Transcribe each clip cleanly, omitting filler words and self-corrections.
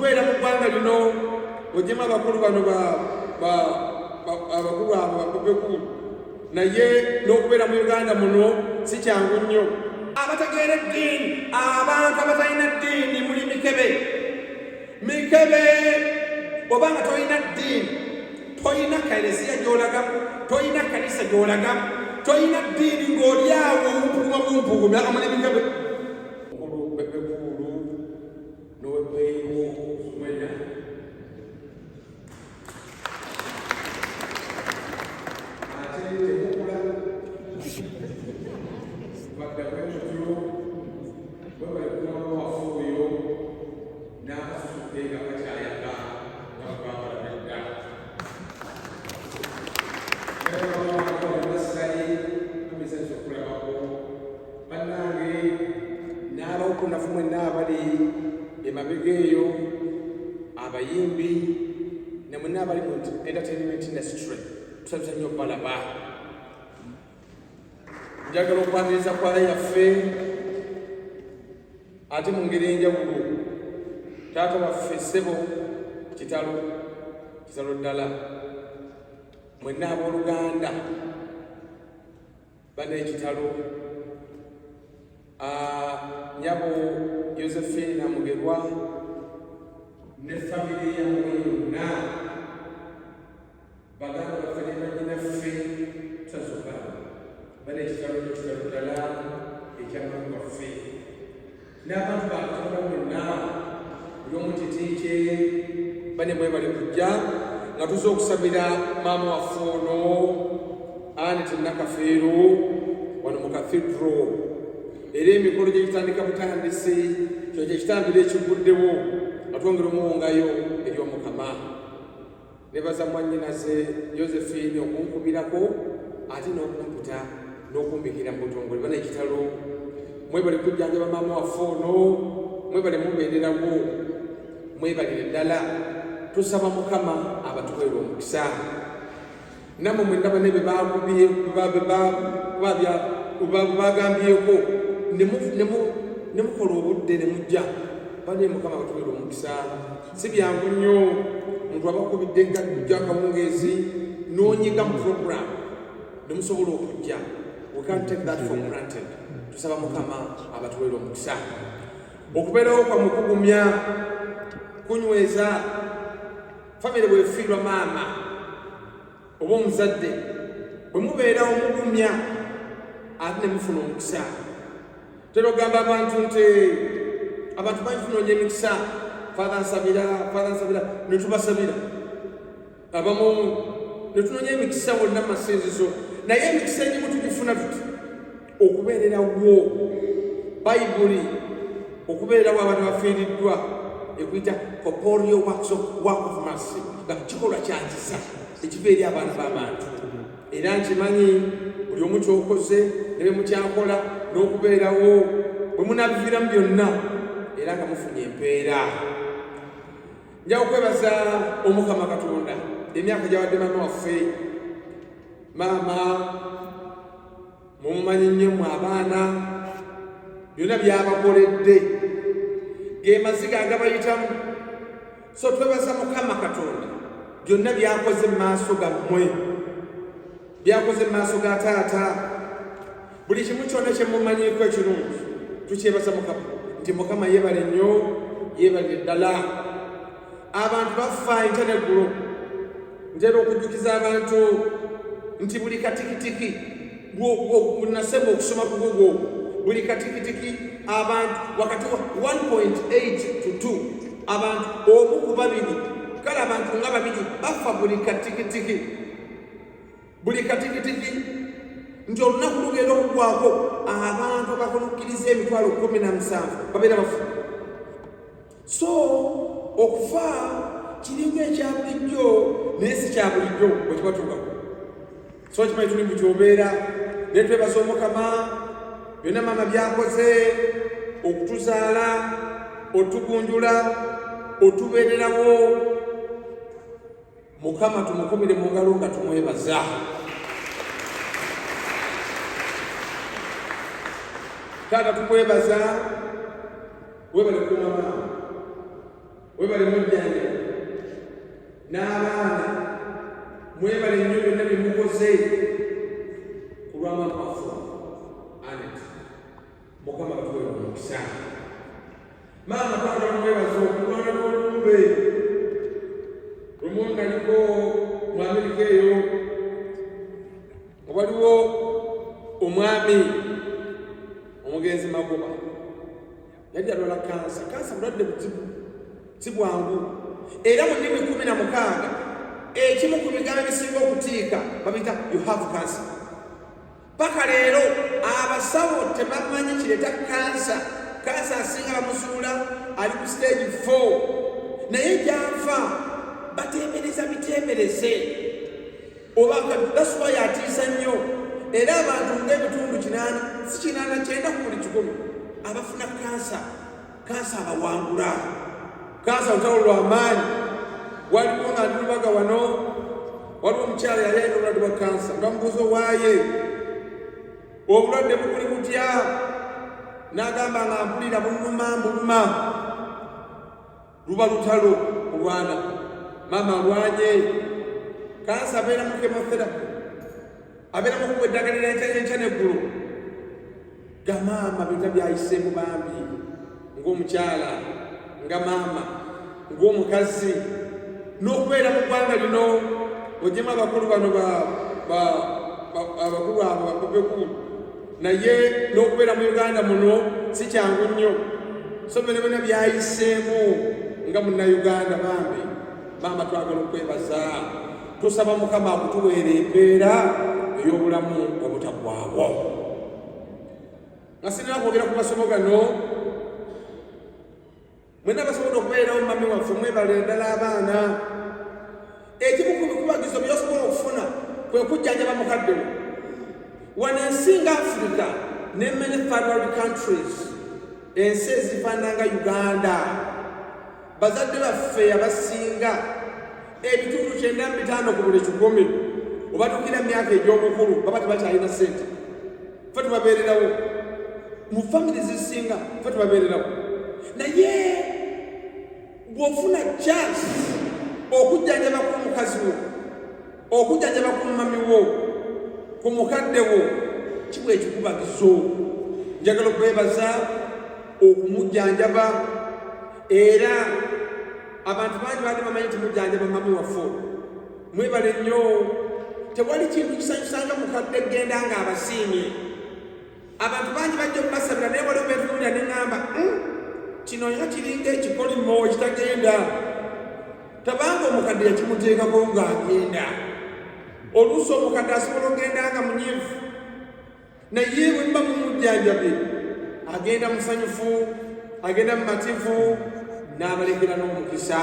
Tubeera mu ggwanga lino, ojjemu abakulu bano abakulu abo babebekulu, naye n'okubeera mu Uganda muno si kyangu nnyo. Abategeera eddiini, abantu abatalina ddiini muli mikebe mikebe. Obanga tolina ddiini, tolina kaleziya gy'olagamu, tolina kanisa gy'olagamu, tolina ddiini, ng'oli awo ompuguma bumpugumi, amuli mikebe. Mukulu Bebekuulu n'owebweyiwo mwena, ate temukula badda bwe mutyo. Webale kumaama waffe oyo n'akasukudde nga kakyayaka nga bwebambala nedda. Okulabako bannange n'abakunafu mwenna abali emabega eyo, abayimbi ne mwenna abali mu entertainment industry, tusanyusa nnyo balaba. Njagala okwaniriza kwala yaffe ate mu ngeri enjawulo. Taata waffe ssebo, kitalo, kitalo ddala. Mwenna abooluganda bana, ekitalo. Nyabo Josephine Mugerwa ne famire yammwe yonna, baganda baffe ne bannyinaffe, tusazuka bana, ekitalo, ekitalo ddala ekyamami waffe n'abantu ba Katonda mwenna, buli omu kiti kye. Bane, mwebale kujja nga tuze okusabira maama waffe ono Annet Nakafeero wano mu cathedral. Era emikolo gye gitandika butandisi, kyo kyekitambiro ekiguddewo nga twongera omuwongayo eri Omukama. Nebaza mwannyinaze Josephine okunkubirako ate n'okumpita n'okumbikira mu butongole. Bana, ekitalo. Mwebale kujjanjaba maama waffe ono, mwebale mubeererawo, mwebalire ddala. Tusaba Mukama abatuweera omukisa. Nammwe mwenna bane be bagambyeko ne mukola obudde ne mujja, bane, Mukama abatuweera omukisa. Si byangu nnyo muntu abakubidde nga kujja akawungeezi n'onyiga mu program ne musobola okujja. We can't take that for granted. Tusaba Mukama abatuweera omukisa. Okubeerawo kwammwe kugumya, kunyweza famire bwefiirwa maama oba omuzadde. Bwe mubeerawo mugumya ate ne mufuna omukisa. Tera okugamba abantu nti abantu bangi tunoonya emikisa. Father nsabira, Father nsabira, ne tubasabira. Abamu ne tunoonya emikisa wonna mu masinzizo, naye emikisa egimu tugifuna tuti okubeererawo. Bayibuli okubeererawo abantu bafiiriddwa ekuyita corporeal work of mercy, nga kikolwa kya kisa ekiva eri abaana b'abantu. Era nkimanyi buli omu kyokoze ne bwe mukyakola n'okubeerawo, bwe munabiviiramu byonna era nga mufunye empeera. Nja okwebaza Omukama Katonda emyaka gyawadde maama waffe. Maama mumumanyi nnyo mu abaana, byonna byabakoledde ge maziga agabayitamu. So twebaza Mukama Katonda byonna byakoze mu maaso gammwe, byakoze mu maaso ga taata. Buli kimu kyonna kyemumanyiiko ekirungi, tukyebaza Mukama nti Mukama yeebale nnyo, yeebalire ddala. Abantu bafa enkya neggulo. Ntera okujjukiza abantu nti buli katikitiki nasema okusoma ku Google, buli katikitiki abantu wakati wa 1.8 to 2, abantu omu ku babiri, kale abantu nga babiri bafa buli katikitiki, buli katikitiki, nti olunaku lugenda okugwako abantu abakunukkiriza 170,000 babeera bafu. So okufa kiringa ekya bulijjo, naye si kya bulijjo bwe kibatuukako. So kimanyi tuli mukyobeera, naye twebaza Omukama byonna maama byakoze okutuzaala, otugunjula, otubeererawo. Mukama tumukubire mu ngalo nga tumwebaza. Taata, tukwebaza, webale kuuma maama. Webale mujjanjaba n'abaana, mwebale nnyo byonna bye mukoze ku lwa maama waffe Anet. Mukama batuweere omukisa. Maama, twagala mwebaza okulwana n'olumbe. Lumu naliko mu Amerika eyo, waliwo omwami omugenzi Magoba, yali alwala kansa. Kansa bulwadde buzibu, si bwangu, era mu nnimi 16 ekimu ku bigambo ebisinga okutiika babiyita "You have cancer". Paka leero abasawo tebamanyi kireeta kansa. Kansa asinga bamuzuula ali ku stage 4, naye gyafa bateebereza biteebereze oba. That's why atiisa nnyo, era abantu ng'ebitundu 80, si 80, 90 ku buli 100 abafuna kansa, kansa abawangula. Kansa lutalo lw'amaanyi. Waliwo nga ndi Lubaga wano, waliwo omukyala yali alina obulwadde bwa kansa, nga mubuuza owaaye obulwadde bukuli butya, n'agamba nga mpulira bunnuma, mbuluma. Luba lutalo kulwana. Maama alwanye kansa, abeera mu chemotherapy, abeera mu kuwa eddagala enkya enkya neggulo. Ga maama byonna byayiseemu bambi, ng'omukyala, nga maama, ng'omukazi, n'okubeera mu ggwanga lino ogyemu abakulu bano, abakulu abo babekulu, naye n'okubeera mu Uganda muno si kyangu nnyo. So byonna byonna byayiseemu nga Munnayuganda. Bambi maama, twagala okwebaza. Tusaba Mukama akutuweera empeera ey'obulamu obutaggwaawo. Nga sinaba kwogera ku masomo gano, mwenna basobola okubeerawo mami waffe, mwebale ddala abaana. Ekimu ku bikubagizo byosobola okufuna kwe kujjanjaba mukadde wo. Wano ensi nga Africa ne many third world countries, ensi ezifaanana nga Uganda, bazadde baffe abasinga ebitundu 95 ku buli 100 obatuukira mu myaka egy'obukulu baba tebakyalina ssente. Fe tubabeererawo mu family zisinga, fe tubabeererawo. Naye bw'ofuna chance okujjanjaba ku mukazi wo, okujjanjaba ku mami wo, ku mukadde wo, kiba ekikubagizo. Njagala okwebaza okumujjanjaba, era abantu bangi baali bamanyi nti mujjanjaba mami waffe. Mwebale nnyo. Tewali kintu kisanyusanga mukadde genda nga abasiimye. Abantu bangi bajja okubasabira, naye waliwo betunuulira ne ŋŋamba, kino nga kiringa ekikolimo ekitagenda." Tabanga omukadde yakimuteekako ng'agenda. Oluusi omukadde asobola okugenda nga munyiivu, naye bwe muba mumujjanjabye agenda musanyufu, agenda mumativu, n'abalekera n'omukisa.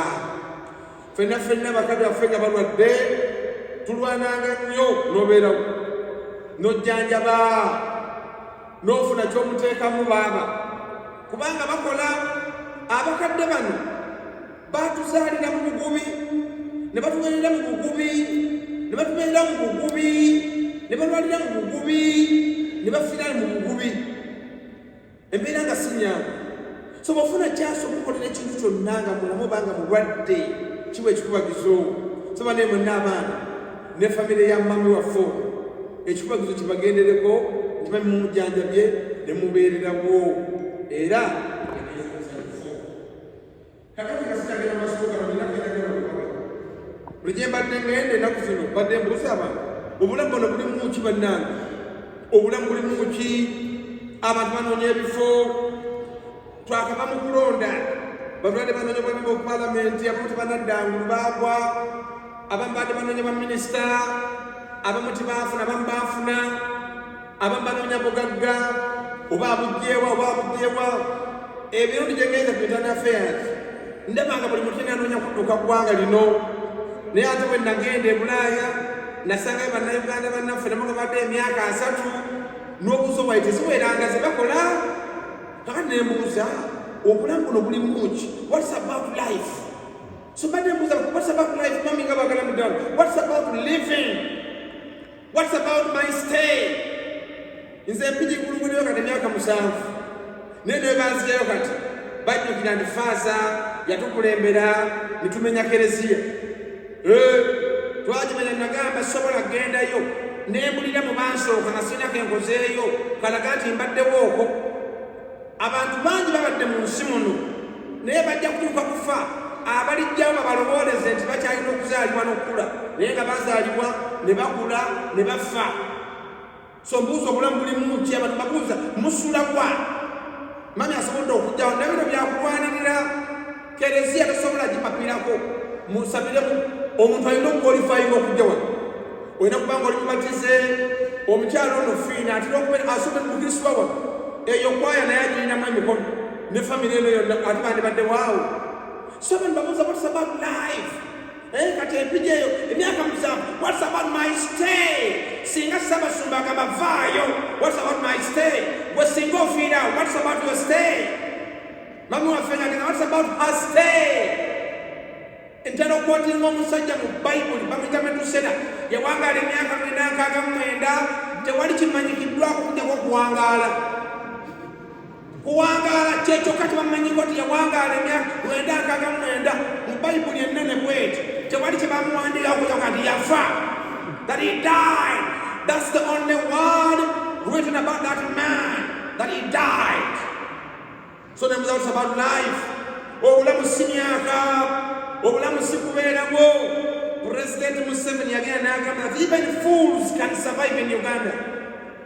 Ffenna ffenna bakadde baffe nga balwadde tulwananga nnyo, n'obeerawo n'ojjanjaba, n'ofuna ky'omuteekamu baaba, kubanga bakola. Abakadde bano batuzaalira mu bugubi, ne batubeerera mu bugubi, ne batubeerera mu bugubi, ne balwalira mu bugubi, ne bafiira mu bugubi, embeera nga si nyangu. So bw'ofuna kyasa okukolera ekintu kyonna nga mulamu oba nga mulwadde, kiwa ekikubagizo. So bane mwenna abaana ne famire ya mami waffe, ekikubagizo kibagendereko nti mami mumujjanjabye ne mubeererawo era. Kakati kasitagenda masuko gano, nina kenagenda okubaga. Buli gye mbadde ngenda ennaku zino mbadde mbuuza abantu, obulamu buno bulimu ki? Bannange, obulamu bulimu ki? Abantu banoonya ebifo. Twakava mu kulonda, balwadde banoonya bwa member of parliament, abamu tebanaddangulu baagwa, abamu badde banoonya ba minisita, abamu tebaafuna, abamu baafuna, abamu banoonya bugagga, oba abugyewa oba abugyewa. Ebirungi gye ngenze ku internal affairs, ndaba nga buli muntu yenna anoonya kudduka ggwanga lino. Naye ate bwe nagenda e Bulaaya, nasangayo Bannayuganda bannaffe nabo nga badde emyaka 30 n'obuzo bwaye teziweranga ze bakola. Kakati nembuuza, obulamu buno bulimu ki? What's about life? So mbadde mbuuza, what's about life? Mami nga bagala muddala, what's about living? What's about my stay? Nze Mpigi guluguliro kati emyaka 7, naye ne banzijayo kati bajjukira nti faaza. Yatukulembera ne tumenya kereziya. Twagimenya. Nagamba sobola kugendayo nembulira mu bansooka nga sirina kenkozeeyo kalaga nti mbaddewo okwo. Abantu bangi babadde mu nsi muno, naye bajja kutuuka kufa, abalijjawo babalowooleze nti bakyalina okuzaalibwa n'okukula, naye nga bazaalibwa ne bakula ne bafa. So mbuuza, obulamu bulimu ki? Abantu babuuza, musula wa? Mami asobodde okujjawo nabino byakulwanirira. Kereziya tosobola gipapirako. Musabiremu. Omuntu alina okuqualifyinga okujja wano, olina kuba nga oli mubatize. Omukyalo ono Fiina atera okubeera asomera mukristu wano. Eyo kwaya naye agirinamu emikono ne famire eno yonna, ate bandibadde waawo. So abantu babuuza, what's about life? Kati empija eyo emyaka 7, what's about my stay? Singa Ssabasumba agamba vaayo, what's about my stay? Gwe singa ofiirawo, what's about your stay? Mami waffe nagenda, what's about her stay? Ntera okuquotinga omusajja mu Bayibuli bamuyita Metusera. Yawangaala emyaka 969. Tewali kimanyikiddwako okujjako okuwangaala. Kuwangaala kyekyokka kyebamanyiko nti yawangaala emyaka 969 mu Bayibuli ennene bweti. Tewali kyebamuwandiikako okujjako nti yafa, that he died. That's the only word written about that man, that he died. So nemuza, what's about life? Obulamu si myaka, obulamu si kubeerawo. President Museveni yagenda n'agamba that even fools can survive in Uganda.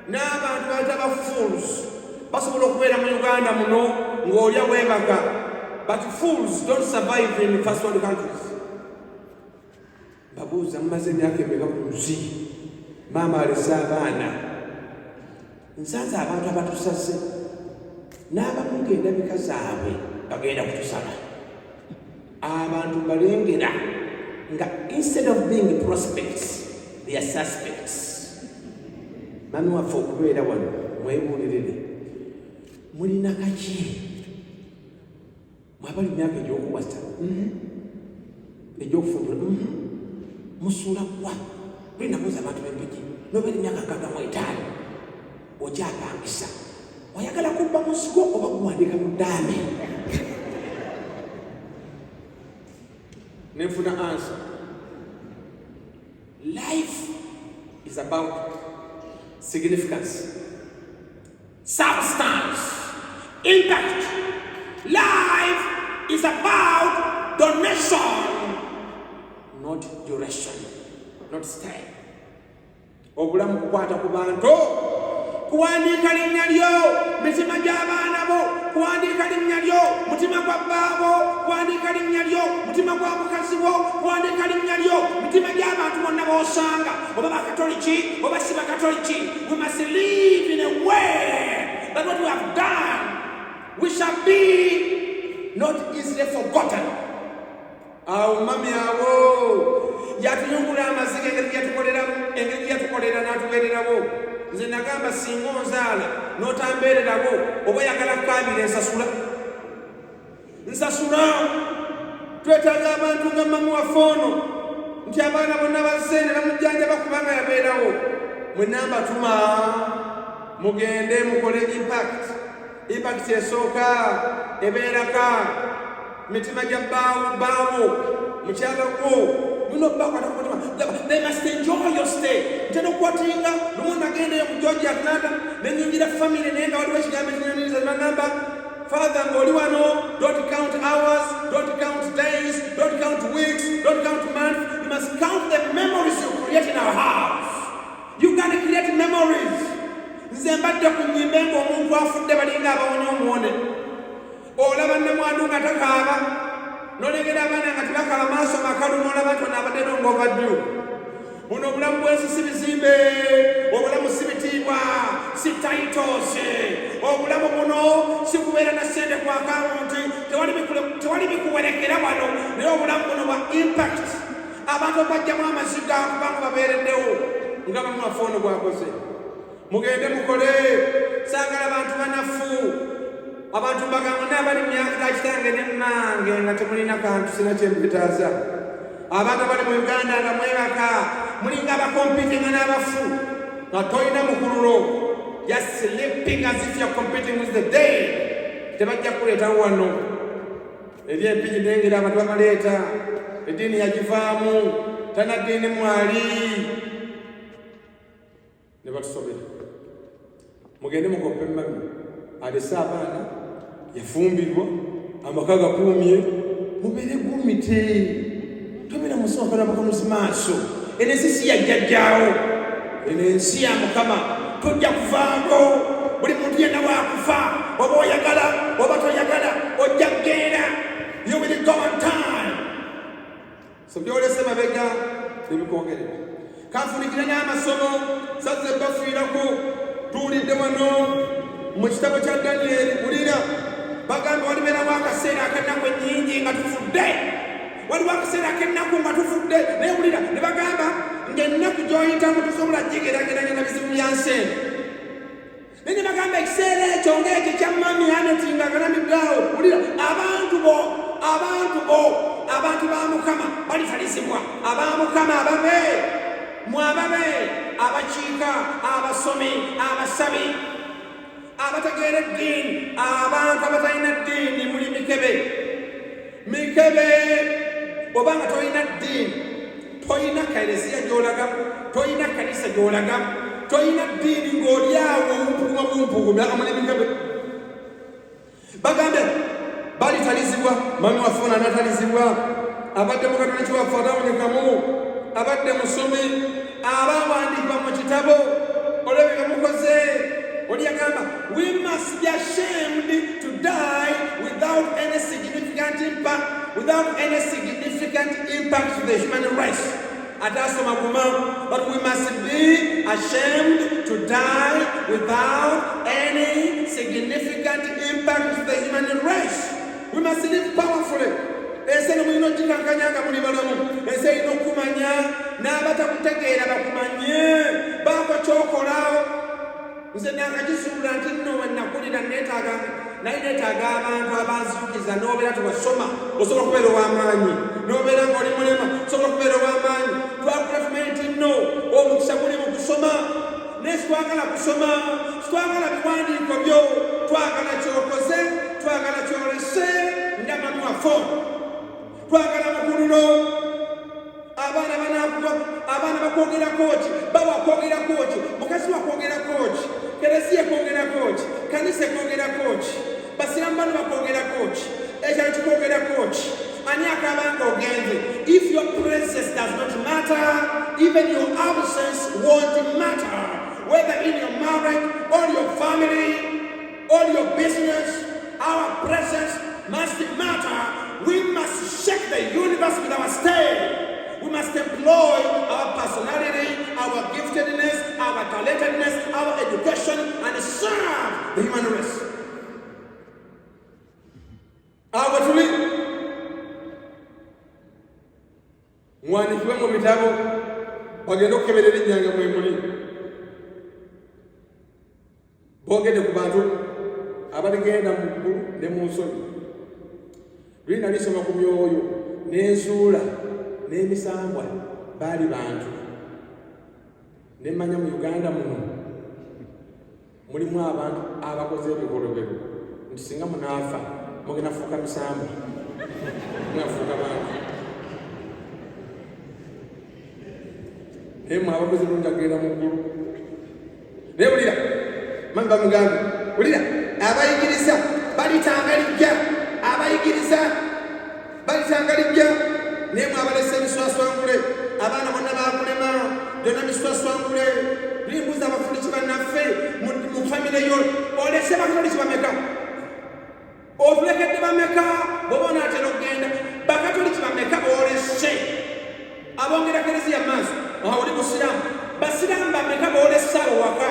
N'abantu bayita ba fools basobola okubeera mu Uganda muno ng'olya weebaka, but fools don't survive in first world countries. Babuuza, mumaze emyaka emeka ku nsi? Maama alese abaana. Nsanze abantu abatusaze n'abamu ng'endabika zaabwe bagenda kutusala. Abantu balengera nga instead of being prospects, they are suspects. Mami waffe okubeera wano, mwebuulirire, mulina kaki? Mwabali myaka egy'okuwasa, egy'okufumbula, Musuula kwa luli nabuuza abantu b'Empigi, nobeera emyaka 65 okyapangisa, oyagala kubba muzigo oba kuwandiika mu ddaame? Nenfuna answer. Life is about significance, substance, impact. Life is about donation, not duration, not stay. Obulamu kukwata ku bantu, kuwandiika linnya lyo mitima gy'abaana bo, kuwandiika linnya lyo mutima gwa bbaabo, kuwandiika linnya lyo mutima gwa mukazi wo, kuwandiika linnya lyo mitima gy'abantu bonna b'osanga, oba bakatoliki oba si bakatoliki. We must live in a way that what we have done, we shall be not easily forgotten. Awo mami awo yatuyungula amaziga, engeri gyatukoleramu, engeri gyatukolera n'atubeererawo. Nze nagamba, singa onzaala n'otambeererawo, oba oyagala kukabira, ensasula nsasula. Twetaaga abantu nga mami waffe ono, nti abaana bonna bazze ne bamujjanjaba kubanga yabeerawo. Mwenna mbatuma mugende mukole impact. Impact esooka ebeeraka mitima gya bbaawo, bbaawo, mukyala gwo mulina obbakwata ku mutima. They must enjoy your stay. Ntera okuquotinga, lumu nagendayo mu Georgia, Atlanta, nenyingira family, naye nga waliwo ekigambo ekinyoniriza bagamba, "Father, ng'oli wano, don't count hours, don't count days, don't count weeks, don't count months. You must count the memories you create in our house." You can create memories. Nze mbadde ku nnyimbe ng'omuntu afudde, balinga abawonya omuwone. Olaba namwandu nga takaaba, nolengera abaana nga tebakaba, maaso makalu, nolaba nti ono abadde long overdue. Buno obulamu bw'ensi si bizimbe, obulamu si bitiibwa, si titles. Obulamu buno si kubeera na ssente ku akawunti. Tewali bikuwerekera wano, naye obulamu buno bwa impact. Abantu bajjamu amaziga kubanga babeereddewo nga bamuwaffe ono bwakoze. Mugende mukole. Saagala bantu banafu. Abantu mbagamba naabali myaka ga kitange ne mmange nga temulina kantu, sina kyembetaaza. Abantu abali mu Uganda nga mwebaka, mulinga abacompetinga n'abafu, nga tolina mukululo, just sleeping as if you're competing with the dead. Tebajja kuleetawo wano. Eri Empigi nengera abantu babaleeta, eddiini yagivaamu, talina ddiini mwali, ne batusobera. Mugende mukoppe mami alese abaana, yafumbirwa, amaka gakuumye, mubeere gumite, tobeera musooka bukanuzi maaso. Eno ensi si yajjajjaawo, eno ensi ya Mukama. Tujja kuvaako, buli muntu yenna wakufa, oba oyagala oba toyagala, ojja kugenda. You will go on time. So byolese mabega tebikwogerera. Kanfunikire n'amasomo sazze bafiirako. Tuwulidde wano mu kitabo kya Danyeri, wulira, bagamba walibeerawo akaseera ak'ennaku ennyingi nga tufudde. Waliwo akaseera ak'ennaku nga tufudde, naye wulira, ne bagamba ng'ennaku gy'oyitamu tosobola gigeraageranya na bizibu bya nsi eno. Naye ne bagamba ekiseera ekyo ng'ekyo kya mami Aneti nga agalamiddwawo, wulira, abantu bo abantu ba Mukama balitalizibwa. Aba Mukama ababe mwe, ababe abakiika, abasomi, abasabi, abategeera eddiini. Abantu abatalina ddiini muli mikebe mikebe. Obanga tolina ddiini, tolina kaereziya gy'olaga, tolina kanisa gy'olaga, tolina ddiini, ng'oli awo ompuguma bumpugumi, muli mikebe. Bagambe balitalizibwa. Mami waffe ono anatalizibwa, abadde mukatoliki waffe atawonekamu, abadde musomi, abawandiikibwa mu kitabo olwebyo byemukoze. Oli yagamba, "We must be ashamed to die without any significant impact, without any significant impact to the human race." Atasoma guma, but we must be ashamed to die without any significant impact to the human race. We must live powerfully. Ensi eno mulina okugikankanya nga muli balamu. Ensi erina okumanya, n'abatakutegeera bakumanye. Baako kyokola. Nze nakakisuula nti nno we nakulira neetaaga, naye neetaaga abantu abanzijukiza. N'obeera tewasoma, osobola okubeera ow'amaanyi. N'obeera ng'oli mulema, osobola okubeera ow'amaanyi. Twakula tumanyi nti nno omukisa guli mu kusoma, naye sitwagala kusoma, sitwagala biwandiiko byo, twagala kyokoze, twagala kyolese nga mami waffe, twagala mukululo. Abaana banakuba, abaana bakwogerako ki? Bawakwogerako ki? Mukazi wakwogerako ki? Keresiya ekwogerako ki? Kanisa ekwogerako ki? Basiramu bano bakwogerako ki? Ekyalo kikwogerako ki? Ani akabanga ogenze? If your presence does not matter, even your absence won't matter, whether in your marriage or your family or your business. Our presence must matter. We must shake the universe with our stay. We must employ our personality, our giftedness, our talentedness, our education, and serve the human race. Awo tuli muwandiikibwe mu bitabo, bagende okukebera erinnya nga mwe muli. Boogedde ku bantu abaligenda mu ggulu ne mu nsonyi. Luli nalisoma ku myoyo n'enzuula n'emisambwa baali bantu, ne mmanya mu Uganda muno mulimu abantu abakoze ebikolobero nti singa munaafa mugenda fuuka misambwa, mwafuuka bantu. Naye mwe abakozi bulungi agenda mu ggulu. Naye wulira, mami bamugambe, wulira, abayigiriza balitanga lijja, abayigiriza balitanga lijja. Naye mwe abalese emiswaswangule, abaana bonna bakulema, byonna miswaswangule. Limbuuza abafundiki bannaffe mu famire yo, olese bakatoliki bameka? Otulekedde bameka? Bwoba onaatera okugenda, bakatoliki bameka boolese abongera kereziya maaso? Oli musiraamu, basiraamu bameka boolese abo waka?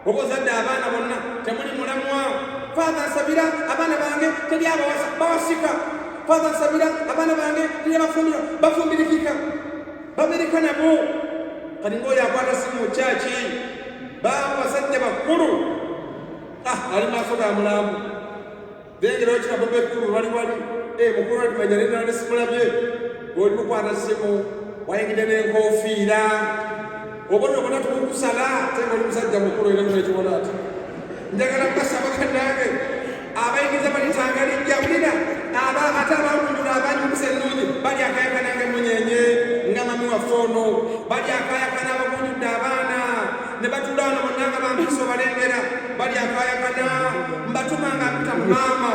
Oba ozadde abaana bonna temuli mulamwa. Father, nsabira abaana bange, teri abawasa, bawasika. Father, nsabira abaana bange, teri abafumbirwa, bafumbirikika, babereka nabo. Kati ngaoyo akwata simu mu kyaki, baabo basajja bakulu. Ah, ali maaso ga mulambo, dengera okira bobe ekkulu wali wali. Eh, mukulu atumanya nendala nesimulabye. Oli mukwata simu, wayingidde n'enkofiira, obona obona tumukusala, ate nga oli musajja mukulu era munekiwona ati njagala basaba kannange. Abayigiriza balitanga lijja wulira aba ate abagunjula abanyukusa ennungi bali akayakana nga emunyenye nga mami waffe ono bali akayakana abagunjudde abaana ne batuula wano bonna nga bampiisa obalengera bali akayakana mbatuma nga mpita mu maama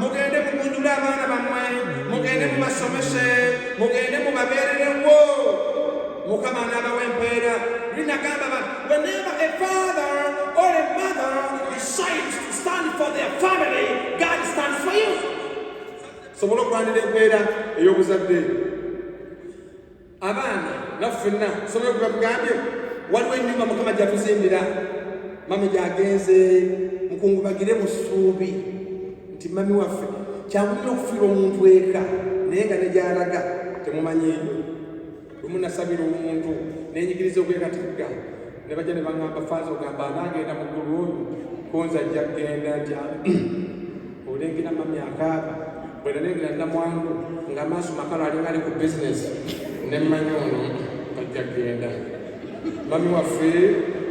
mugende mugunjule abaana bammwe mugende mubasomese mugende mubabeererewo Mukama anaabawa empeera. Linagamba abantu, whenever a father or a mother decides to stand for their family, God stands for you. Sobola okwanira empeera ey'obuzadde. Abaana naffe ffenna tusobole okuba tugambye waliwo ennyumba Mukama gyatuzimbira, mami gyagenze mukungubagire mu ssuubi nti mami waffe kyangu nnyo okufiira omuntu eka naye nga ne gy'alaga temumanyiiyo. Lumu nasabira omuntu nenyigiriza okwekatigga ne bajja ne baŋŋamba faaza ogamba anaagenda mu ggulu oyo konza ajja kugenda nti olengera mami akaaba bwe nalengera namwandu nga amaaso makalu alinga ali ku bizinesi ne mmanyi ono ajja kugenda. Mami waffe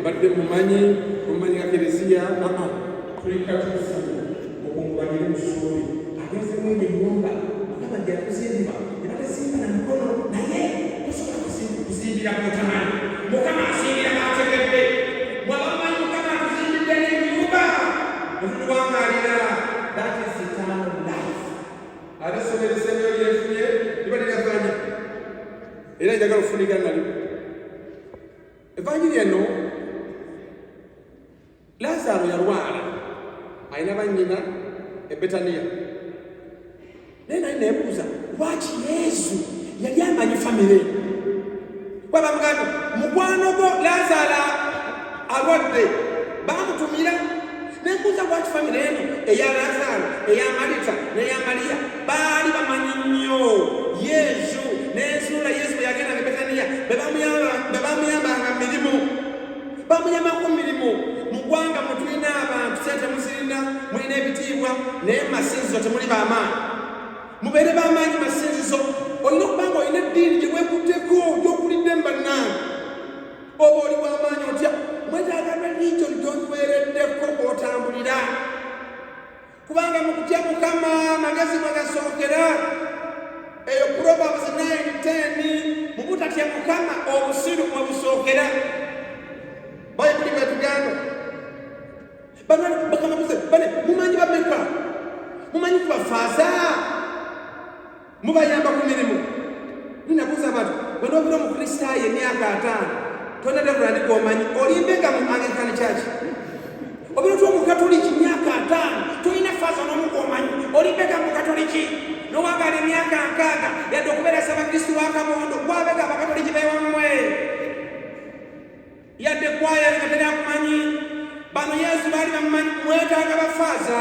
mbadde mumanyi mumanyi nga kereziya tuli katuufu mukungubagire mu ssuubi agenze mwene ennyumba Mukama gye yatuzimbira ne batazimba na mikono naye tosobola kuzimbira kutamanyi Mukama azimbira b'ategedde mwaba mumanyi Mukama atuzimbidde n'ennyumba netutuwangaalira. That is eternal life. Ate essomero esembeyo lyenfunye liba liraganya era njagala okufunika nalyo evanjiri eno. Lazaalo yalwala alina bannyina e Betaniya, naye naye nebuuza lwaki Yesu yali amanyi famire kuba bamugambye mukwano gwo Lazaalo alwadde bamutumira. Nembuuza lwaki famire eno eya Lazaalo, eya Marita n'eya Mariya baali bamanyi nnyo Yesu. Nenzuula Yesu bwe yagendanga e Betaniya bwe bamuyambanga mu mirimu, bamuyambako mu mirimu. Mu ggwanga mwe tulina abantu sente muzirina, mulina ebitiibwa, naye mu masinzizo temuli b'amaanyi. Mubeere b'amaanyi masinzizo. Olina okuba nga olina eddiini gye weekutteko gy'okulidde mu bannange oba oli w'amaanyi otya, mwetaaga religion gy'onywereddeko kw'otambulira, kubanga mu kutya Mukama amagezi mwe gasookera. Eyo Proverbs 9:10. Mu butatya Mukama obusiru mwe busookera, Bayibuli bwetugamba. Bakama bane mumanyi bameka, mumanyi kubafaaza, mubayamba ku mirimu. Ninabuuza abantu, bwenoobera omukristaayo emyaka 50 tolina reverend gwomanyi, olimbega mu Anglican Church. Obeera otya omukatoliki myaka 50 tolina faaza n'omu gwomanyi, olimbega mu katoliki. Nowangala emyaka 60 yadde okubeera ssabakristu wa kabondo gwabega abakatoliki bewammwe, yadde kwaya nga teri akumanyi. Bano Yesu baali bamumanyi. Mwetaaga bafaaza,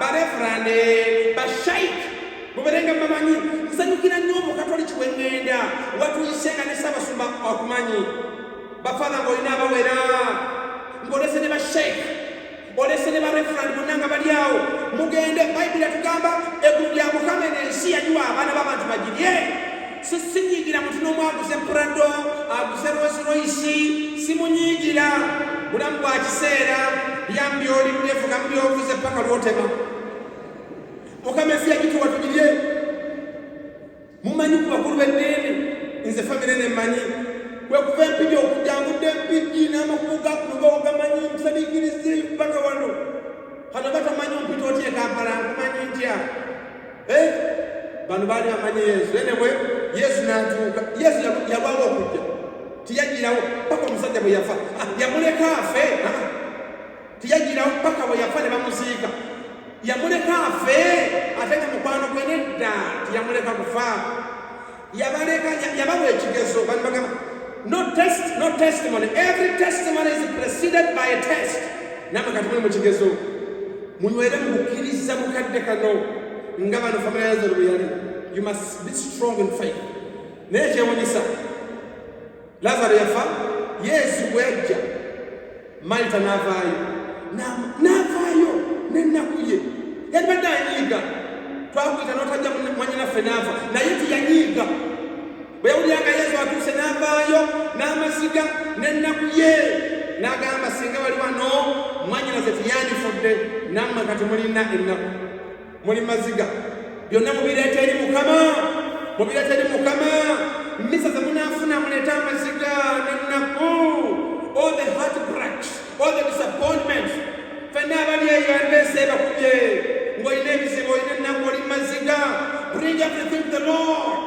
bareverande, bashaik, mubeere nga mubamanyi. Nsanyukira nnyo omukatoliki bwe ŋŋenda watuyise nga ne ssaabasumba akumanyi, bafaatha ng'olina abawera, ng'olese ne basheikh, olese ne bareverand bonna nga bali awo. Mugende, Bayibuli yatugamba eggulu lya Mukama, eno ensi yagiwa abaana b'abantu bagirye. Sinyiigira muntu n'omu aguze Prado, aguze Rolls Royce, simunyiigira. Bulamu bwa kiseera, lyamu byolidde, fugamu byovuze paka lwotema. Mukama ensi yagituwa tugirye. Mumanyi ku bakulu b'eddiini? Nze famire nemmanyi kwekuva Empigi okujja ngudde Empigi n'amakubo gakuno gamanyi nsaliikiriza paka wano. Kano batamanyi ompita otya e Kampala, nkumanyi ntya? Eh? Bano baali bamanyi Yesu. Anyway, Yesu n'atuuka. Yesu yalwawo okujja, tiyagirawo paka omusajja bwe yafa. Ah, yamuleka afe. Ah, tiyagirawo paka bwe yafa ne bamuziika. Yamuleka afe ate nga mukwano gwe? Nedda, tiyamuleka kufa. Yabaleka, yabawa ekigezo. Bano bagamba no test, no testimony. Every testimony is preceded by a test. Namwe kati muli mu kigezo, munywere mu kukkiriza mukadde kano nga bano family ya Lazaro bwe yali. You must be strong in faith. Naye kyewunyisa, Lazaro yafa, Yesu bwe yajja Marita n'avaayo, n'avaayo n'ennaku ye. Yalibadde anyiiga, twakuyita n'otajja, mwanyinaffe n'afa, naye tiyanyiiga. Bwe yawulira nga Yesu atuuse n'avaayo n'amaziga n'ennaku ye. N'agamba, singa wali wano mwannyinaze teyandifudde. Nammwe kati mulina ennaku, muli maziga, byonna mubireeta eri Mukama, mubireeta eri Mukama. Misa ze munaafuna, muleete amaziga n'ennaku, all the heartbreaks, all the disappointments. Ffenna abali eyo, embeesa ebakubye, ng'olina ebizibu, olina ennaku, oli maziga, bring everything to the Lord.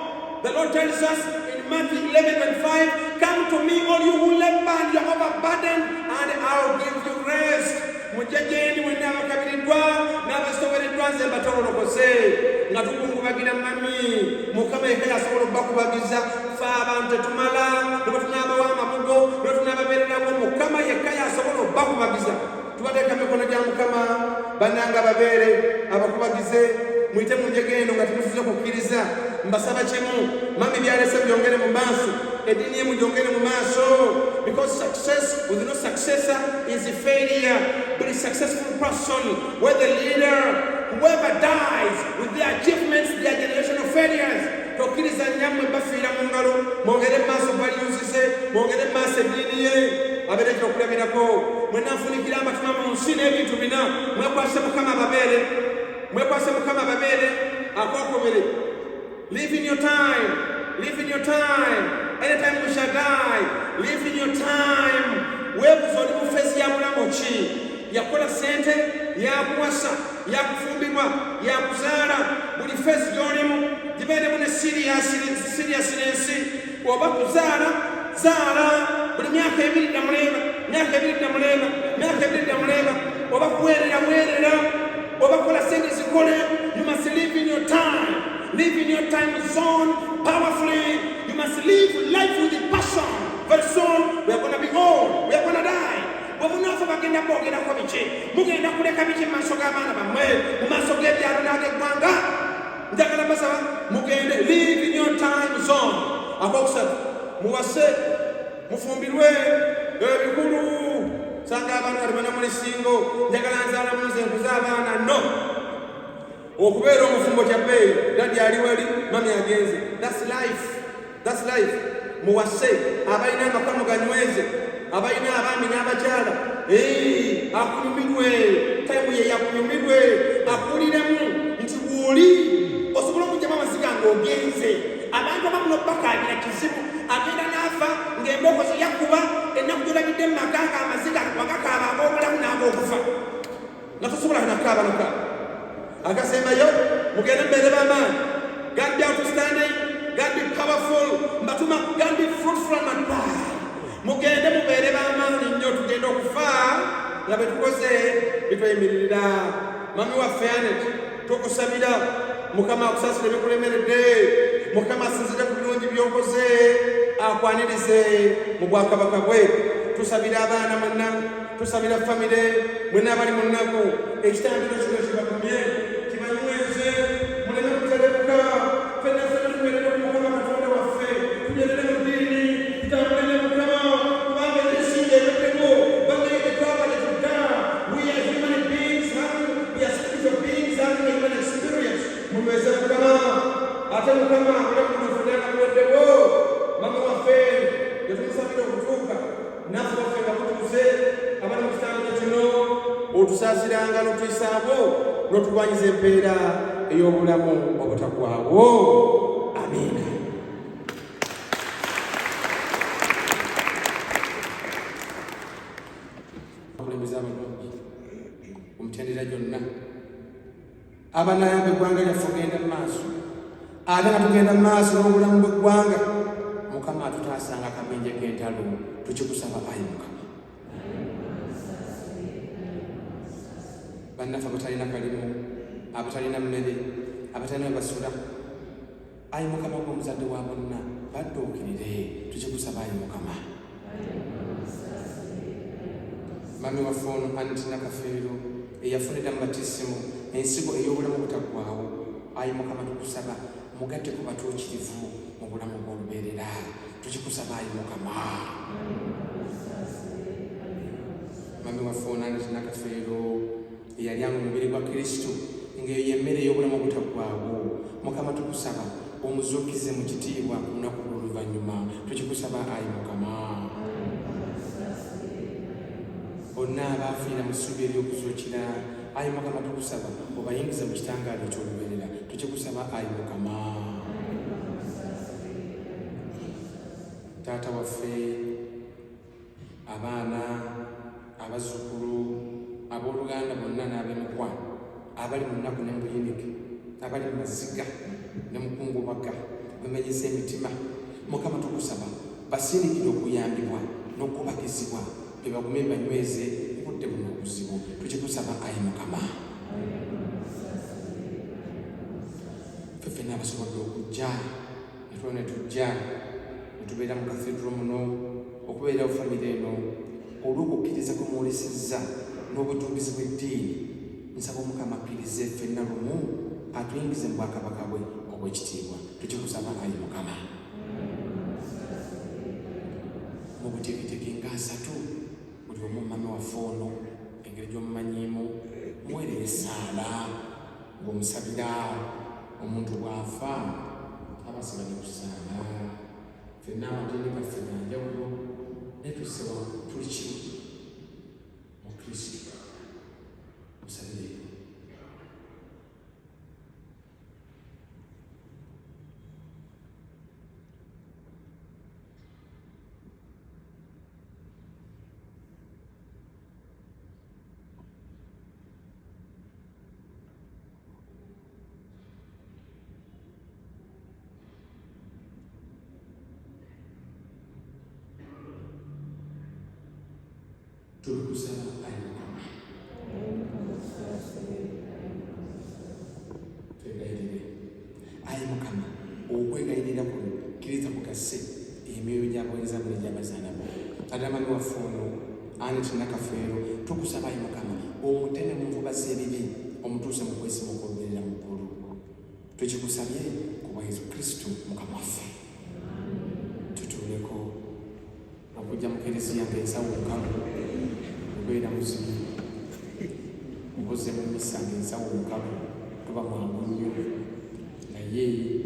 The Lord tells us in Matthew 11:5, "Come to me, all you who labor and you are overburdened, and I'll give you rest." Mujje gyendi mwenna abakabiriddwa n'abasitowereddwa, nze mbatololokose. Nga tukungubagira mami, Mukama yekka yasobola okubakubagiza. Fe abantu tetumala, ne bwe tunaabawa amabugo, ne bwe tunaababeererawo, Mukama yekka yasobola okubakubagiza. Tubateeka mikono gya Mukama. Bannanga, babeere abakubagize. Muyite mu njega eno nga temusuze kukkiriza. Mbasaba kimu, mami byalese byongere mu maaso, eddiini ye mugyongere mu maaso, because success with no successor is a failure. But a successful person, whether leader, whoever dies with their achievements, their generational failures. Tokkiriza nyammwe bafiira mu ngalo. Mwongere mu maaso values ze, mwongere mu maaso eddiini ye, abeere ekyokulabirako. Mwenna nfunikira amatuma mu nsi n'ebintu bina, mwekwase Mukama babeere, mwekwase Mukama babeere. Akokubiri, live in your time, live in your time. Anytime we shall die, live in your time. Weebuza oli mu phase ya bulamu ki? Yakola sente, yakuwasa, yakufumbirwa, yakuzaala. Buli phase gy'olimu gibeeremu ne seriousness. Oba kuzaala, zaala. Buli myaka 2 ddamuleeba, myaka 2 ddamuleeba, myaka 2 ddamuleeba. Oba kuweerera, weerera. Oba kola sente, zikole. You must live in your time, live in your time zone powerfully. You must live life with passion. Very soon we are gonna be old, we are gonna die. Bwe munaafa, bagenda kwogerako biki? Mugenda kuleka biki mu maaso g'abaana bammwe, mu maaso g'ebyalo n'ag'eggwanga? Njagala basaba mugende, live in your time zone. Akokusatu, muwase, mufumbirwe. Ebikulu sanga abaana kati bana muli single, njagala nzaalamu nze nkuze abaana. No, okubeera omufumbo kya bbeeyi. Daddy ali wali, mami agenze. That's life, that's life. Muwase, abalina amaka muganyweze, abalina abaami n'abakyala. Akunyumirwe time ye, yakunyumirwe, akuliremu nti bw'oli osobola okugyamu amaziga ng'ogenze. Abantu abamu nobakaabira kizibu, agenda n'afa ng'embooko ze yakuba ennaku gyolabidde mu maka, nga amaziga wagakaaba ag'obulamu n'ag'okufa, nga tosobola nakaaba nakaaba. Akasembayo, mugende mbeere b'amaanyi. God be outstanding, God be powerful. Mbatuma, God be fruitful and multiply. Mugende mubeere b'amaanyi nnyo. Tugenda okufa nga betukoze bitweyimiririra. Mami waffe Anet, tukusabira Mukama akusasira ebikulemeredde. Mukama asinzire ku birungi by'okoze, akwanirize mu bwakabaka bwe. Tusabira abaana mwenna, tusabira famire mwenna abali mu nnaku. Ekitambiro kino kibagumye, kibanyweze, muleme kuterebuka. Ffenna ffenna tunywerere ku Mukama Katonda waffe, tunywerere mu ddiini, tutambule ne Mukama, kubanga ensinga ebeddeko bannaye tetwaba tetudda. We are human beings having, we are spiritual beings having a human experience. Munyweze Mukama, ate Mukama obulamu buno ffenna nga buweddewo, mama waffe yetumusabira okutuuka naffe waffe nga butuuse, abali mu kitambiro kino, otusaasiranga n'otuyisaabo n'otuwanyiza empeera ey'obulamu obutaggwaawo. Amiina. Abakulembeze abalungi ku mitendera gyonna abanayamba eggwanga lyaffe ogenda mu maaso, ate nga tugenda mu maaso n'obulamu bw'eggwanga, Mukama atutaasanga akabenje k'entalo. Tukikusaba, ayi Mukama. Bannaffe abatalina kalimu, abatalina mmere, abatalina we basula, ayi Mukama, gwe omuzadde wa bonna, badduukirire. Tukikusaba, ayi Mukama. Mami waffe ono Annet Nakafeero, eyafunira mu batisimu ensigo ey'obulamu butaggwaawo, ayi Mukama, tukusaba mugatte ku batuukirivu mu bulamu bw'olubeerera. Tukikusaba, ayi Mukama. Mami waffe ono Annet Nakafeero, eyalyanga omubiri gwa Kristo, ng'eyo y'emmere ey'obulamu obutaggwaawo, Mukama, tukusaba omuzuukize mu kitiibwa ku lunaku lw'oluvannyuma. Tukikusaba, ayi Mukama. Bonna abaafiira mu ssuubi ery'okuzuukira, ayi Mukama tukusaba obayingize mu kitangaala eky'olubeerera. Tukikusaba ayi Mukama. Taata waffe, abaana, abazzukulu, abooluganda bonna n'ab'emikwano abali mu nnaku ne mu buyinike, abali mu maziga ne mu kungubaga, bamenyesa emitima, Mukama tukusaba basindikire okuyambibwa n'okubagizibwa bebagume banyweze obudde buno obuzibu. Tukikusaba ayi Mukama. Ffe ffenna abasobodde okujja netula ne tujja ne tubeera mu kathedro muno okubeerawo famire eno olw'okukkiriza kwe mwolesezza n'obujumbizi bw'eddiini, nsaba Omukama akkirize ffenna lumu atuyingize mu bwakabaka bwe obw'ekitiibwa. Tukikusaba ayi Mukama. Mu buteekiteeke nga asatu buli omu mumami waffe ono engeri gy'omumanyiimu muweerere essaala ng'omusabira. Omuntu bw'afa aba asigadde kusaala. Ffenna amadiini gaffe ga njawulo naye tusse tuli kimu mu Kristo. Musabire. Tulikusaba ayi Mukama, twegayirire ayi Mukama. Okwegayirira kuno kkiriza kugasse emyoyo gy'abaweereza bo n'egy'abazaana bo. Adamani waffe ono Anet Nakafeero, tukusaba ayi Mukama omuteme mu nvuba z'ebibi, omutuuse mu kwesiima okw'olubeerera mu ggulu. Tukikusabye ku bwa Yesu Kristo Mukama waffe. Tutuuleko. Okujja mu kereziya ng'ensawo nkalu obeera muzibu, oba ozze mu missa ng'ensawo nkalu toba mwangu nnyo, naye